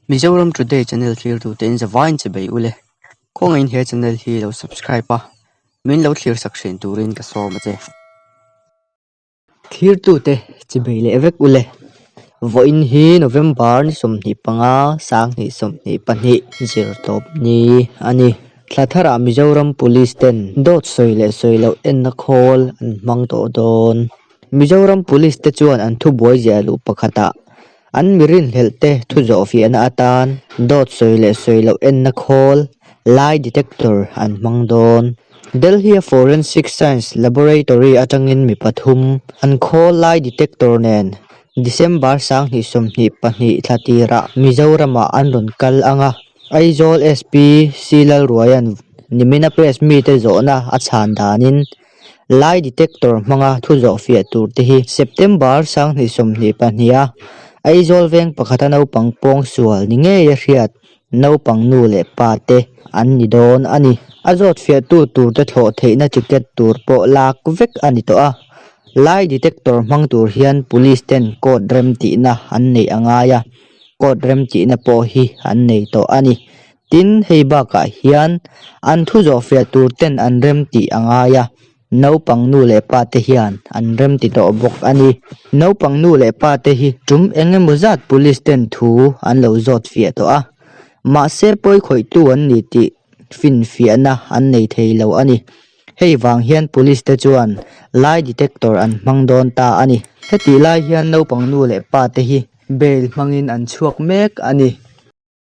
Mizoram Today channel thlirtu te in zavaiin che bei ule. Khawngaihin he channel hi lo subscribe a, min lo thlir sak thin turin ka sawm a che. Thlirtute chi bei leh vek ule. Vawiin hi November ni 25 2022 zir tawp ni a ni. Thla tharah Mizoram Police ten dawt sawi leh sawi loh enna khawl an hmang tawh dawn. Mizoram Police te chuan an thubuai ziah luh pakhatah An mi rinhlelh te thu zawh fiahna atan dawt sawi leh sawi loh enna khawl, lie detector, an hmang dawn. Delhi-a Forensic Science Laboratory atangin mi pathum an khawl lie detector nen December 2022 thla tirah Mizoramah an rawn kal ang a, Aizawl SP C Lalruaia'n nimina press mite zawhna a chhan danin Lie detector hmanga thu zawh fiah tur te hi September 2022 a Aizawl veng pakhata naupang pawng sual ni ngei a hriat naupang nu leh pa te an ni dawn a ni. A zawt fiahtu tur te thlawh theihna ticket tur pawh lak vek a ni tawh a. Lie detector hmang tur hian police ten court remtihna an neih a ngai a, court remtihna pawh hi an nei tawh a ni. Tin, hei bakah hian an thu zawhfiah tur ten an rem tih a ngai a, naupang nu leh pa te hian an rem ti tawh bawk a ni. Naupang nu leh pa te hi tum eng emaw zat police ten thu an lo zawt fiah tawh a, mahse pawi khawihtu an ni tih finfiahna an nei thei lo a ni. Hei vang hian police te chuan lie detector an hmang dawn ta a ni. Hetih lai hian naupang nu leh pa te hi bail hmangin an chhuak mek a ni.